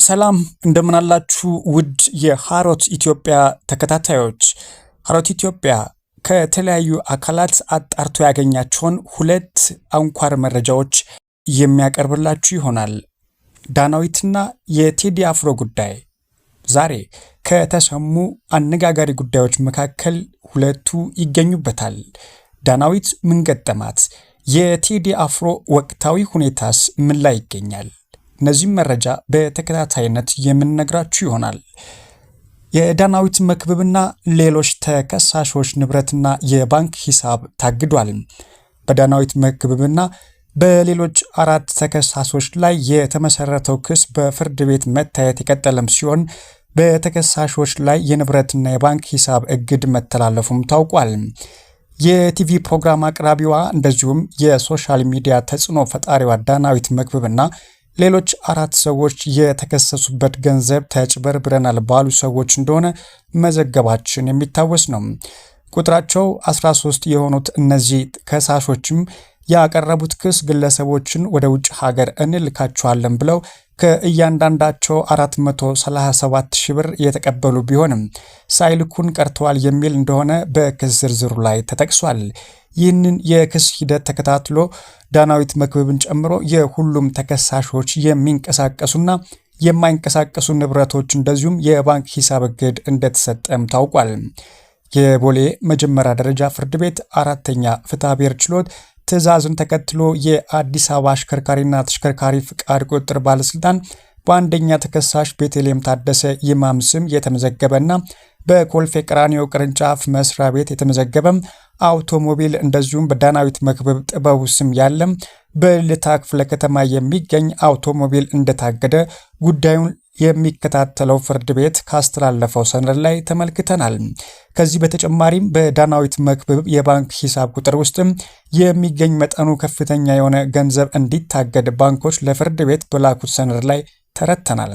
ሰላም እንደምናላችሁ ውድ የሃሮት ኢትዮጵያ ተከታታዮች፣ ሃሮት ኢትዮጵያ ከተለያዩ አካላት አጣርቶ ያገኛቸውን ሁለት አንኳር መረጃዎች የሚያቀርብላችሁ ይሆናል። ዳናዊትና የቴዲ አፍሮ ጉዳይ ዛሬ ከተሰሙ አነጋጋሪ ጉዳዮች መካከል ሁለቱ ይገኙበታል። ዳናዊት ምን ገጠማት? የቴዲ አፍሮ ወቅታዊ ሁኔታስ ምን ላይ ይገኛል? እነዚህም መረጃ በተከታታይነት የምንነግራችሁ ይሆናል። የዳናዊት መክብብና ሌሎች ተከሳሾች ንብረትና የባንክ ሂሳብ ታግዷል። በዳናዊት መክብብና በሌሎች አራት ተከሳሾች ላይ የተመሰረተው ክስ በፍርድ ቤት መታየት የቀጠለም ሲሆን በተከሳሾች ላይ የንብረትና የባንክ ሂሳብ እግድ መተላለፉም ታውቋል። የቲቪ ፕሮግራም አቅራቢዋ እንደዚሁም የ social media ተጽዕኖ ፈጣሪዋ ዳናዊት መክብብና ሌሎች አራት ሰዎች የተከሰሱበት ገንዘብ ተጭበርብረናል ባሉ ሰዎች እንደሆነ መዘገባችን የሚታወስ ነው። ቁጥራቸው 13 የሆኑት እነዚህ ከሳሾችም ያቀረቡት ክስ ግለሰቦችን ወደ ውጭ ሀገር እንልካቸዋለን ብለው ከእያንዳንዳቸው 437 ሺህ ብር የተቀበሉ ቢሆንም ሳይልኩን ቀርተዋል የሚል እንደሆነ በክስ ዝርዝሩ ላይ ተጠቅሷል። ይህንን የክስ ሂደት ተከታትሎ ዳናዊት መክብብን ጨምሮ የሁሉም ተከሳሾች የሚንቀሳቀሱና የማይንቀሳቀሱ ንብረቶች እንደዚሁም የባንክ ሂሳብ እግድ እንደተሰጠም ታውቋል። የቦሌ መጀመሪያ ደረጃ ፍርድ ቤት አራተኛ ፍትሐብሔር ችሎት ትዕዛዙን ተከትሎ የአዲስ አበባ አሽከርካሪና ተሽከርካሪ ፍቃድ ቁጥጥር ባለስልጣን በአንደኛ ተከሳሽ ቤተልሔም ታደሰ ይማም ስም የተመዘገበና በኮልፌ ቀራኒዮ ቅርንጫፍ መስሪያ ቤት የተመዘገበ አውቶሞቢል እንደዚሁም በዳናዊት መክብብ ጥበቡ ስም ያለም በልደታ ክፍለ ከተማ የሚገኝ አውቶሞቢል እንደታገደ ጉዳዩን የሚከታተለው ፍርድ ቤት ካስተላለፈው ሰነድ ላይ ተመልክተናል። ከዚህ በተጨማሪም በዳናዊት መክብብ የባንክ ሂሳብ ቁጥር ውስጥም የሚገኝ መጠኑ ከፍተኛ የሆነ ገንዘብ እንዲታገድ ባንኮች ለፍርድ ቤት በላኩት ሰነድ ላይ ተረድተናል።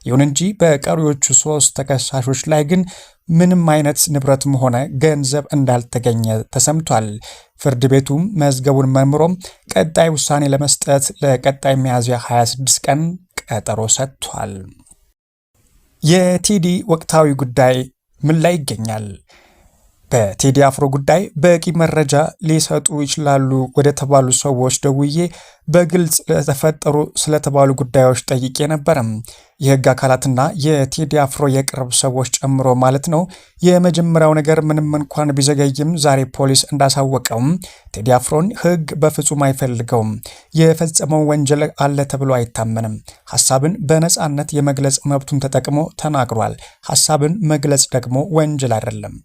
ይሁን እንጂ በቀሪዎቹ ሶስት ተከሳሾች ላይ ግን ምንም አይነት ንብረትም ሆነ ገንዘብ እንዳልተገኘ ተሰምቷል። ፍርድ ቤቱም መዝገቡን መርምሮም ቀጣይ ውሳኔ ለመስጠት ለቀጣይ ሚያዝያ 26 ቀን ቀጠሮ ሰጥቷል። የቴዲ ወቅታዊ ጉዳይ ምን ላይ ይገኛል? በቴዲ አፍሮ ጉዳይ በቂ መረጃ ሊሰጡ ይችላሉ ወደ ተባሉ ሰዎች ደውዬ በግልጽ ለተፈጠሩ ስለተባሉ ጉዳዮች ጠይቄ ነበረም። የህግ አካላትና የቴዲ አፍሮ የቅርብ ሰዎች ጨምሮ ማለት ነው። የመጀመሪያው ነገር ምንም እንኳን ቢዘገይም ዛሬ ፖሊስ እንዳሳወቀውም ቴዲ አፍሮን ህግ በፍጹም አይፈልገውም። የፈጸመው ወንጀል አለ ተብሎ አይታመንም። ሀሳብን በነፃነት የመግለጽ መብቱን ተጠቅሞ ተናግሯል። ሀሳብን መግለጽ ደግሞ ወንጀል አይደለም።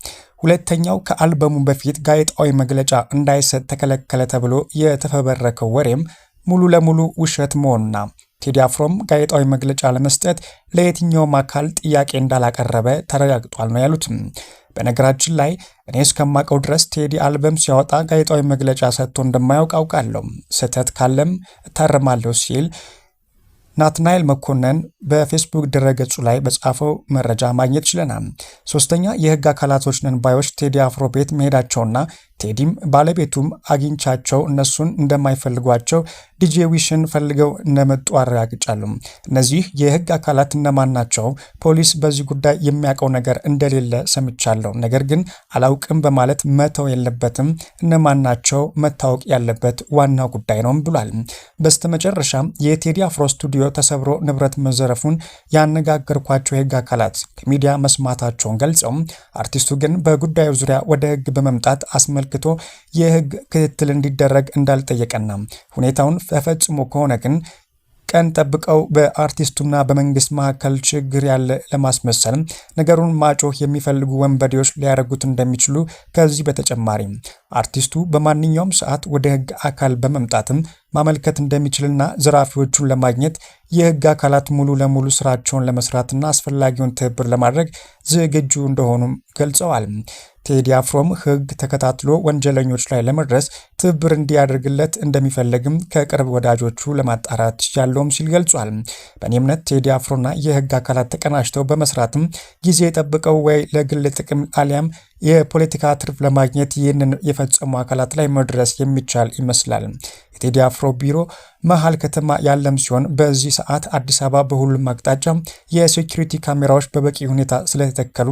ሁለተኛው ከአልበሙ በፊት ጋዜጣዊ መግለጫ እንዳይሰጥ ተከለከለ ተብሎ የተፈበረከው ወሬም ሙሉ ለሙሉ ውሸት መሆኑና ቴዲ አፍሮም ጋዜጣዊ መግለጫ ለመስጠት ለየትኛውም አካል ጥያቄ እንዳላቀረበ ተረጋግጧል ነው ያሉት። በነገራችን ላይ እኔ እስከማውቀው ድረስ ቴዲ አልበም ሲያወጣ ጋዜጣዊ መግለጫ ሰጥቶ እንደማያውቅ አውቃለሁ። ስህተት ካለም እታረማለሁ ሲል ናትናኤል መኮንን በፌስቡክ ድረገጹ ላይ በጻፈው መረጃ ማግኘት ችለናል። ሶስተኛ የህግ አካላቶች ነን ባዮች ቴዲ አፍሮ ቤት መሄዳቸውና ቴዲም ባለቤቱም አግኝቻቸው እነሱን እንደማይፈልጓቸው ዲጄ ዊሽን ፈልገው እንደመጡ አረጋግጫለሁ። እነዚህ የህግ አካላት እነማን ናቸው? ፖሊስ በዚህ ጉዳይ የሚያውቀው ነገር እንደሌለ ሰምቻለሁ፣ ነገር ግን አላውቅም በማለት መተው የለበትም። እነማን ናቸው መታወቅ ያለበት ዋናው ጉዳይ ነው ብሏል። በስተመጨረሻም የቴዲ አፍሮ ስቱዲዮ ተሰብሮ ንብረት መዘረፉን ያነጋገርኳቸው የህግ አካላት ከሚዲያ መስማታቸውን ገልጸው አርቲስቱ ግን በጉዳዩ ዙሪያ ወደ ህግ በመምጣት አስመልክቶ የህግ ክትትል እንዲደረግ እንዳልጠየቀና ሁኔታውን ተፈጽሞ ከሆነ ግን ቀን ጠብቀው በአርቲስቱና በመንግስት መካከል ችግር ያለ ለማስመሰል ነገሩን ማጮህ የሚፈልጉ ወንበዴዎች ሊያደርጉት እንደሚችሉ፣ ከዚህ በተጨማሪ አርቲስቱ በማንኛውም ሰዓት ወደ ህግ አካል በመምጣትም ማመልከት እንደሚችልና ዘራፊዎቹን ለማግኘት የህግ አካላት ሙሉ ለሙሉ ስራቸውን ለመስራትና አስፈላጊውን ትብብር ለማድረግ ዝግጁ እንደሆኑም ገልጸዋል። ቴዲ አፍሮም ህግ ተከታትሎ ወንጀለኞች ላይ ለመድረስ ትብብር እንዲያደርግለት እንደሚፈልግም ከቅርብ ወዳጆቹ ለማጣራት ችያለሁም ሲል ገልጿል። በእኔ እምነት ቴዲ አፍሮና የህግ አካላት ተቀናጅተው በመስራትም ጊዜ ጠብቀው ወይ ለግል ጥቅም አሊያም የፖለቲካ ትርፍ ለማግኘት ይህንን የፈጸሙ አካላት ላይ መድረስ የሚቻል ይመስላል። የቴዲ አፍሮ ቢሮ መሀል ከተማ ያለም ሲሆን በዚህ ሰዓት አዲስ አበባ በሁሉም አቅጣጫ የ security ካሜራዎች በበቂ ሁኔታ ስለተተከሉ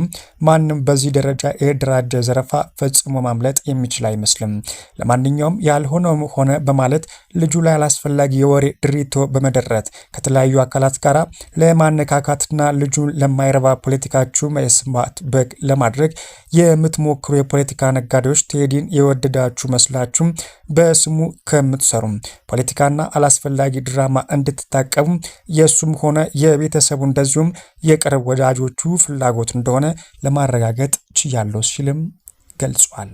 ማንም በዚህ ደረጃ የደራጀ ዘረፋ ፈጽሞ ማምለጥ የሚችል አይመስልም። ለማንኛውም ያልሆነውም ሆነ በማለት ልጁ ላይ አላስፈላጊ የወሬ ድሪቶ በመደረት ከተለያዩ አካላት ጋር ለማነካካትና ልጁን ለማይረባ ፖለቲካችሁ መስማት በግ ለማድረግ የምትሞክሩ የፖለቲካ ነጋዴዎች ቴዲን የወደዳችሁ መስላችሁ በስሙ ከምትሰሩ ፖለቲካና አላስፈላጊ ድራማ እንድትታቀቡ የእሱም ሆነ የቤተሰቡ እንደዚሁም የቅርብ ወዳጆቹ ፍላጎት እንደሆነ ለማረጋገጥ ችያለሁ ሲልም ገልጿል።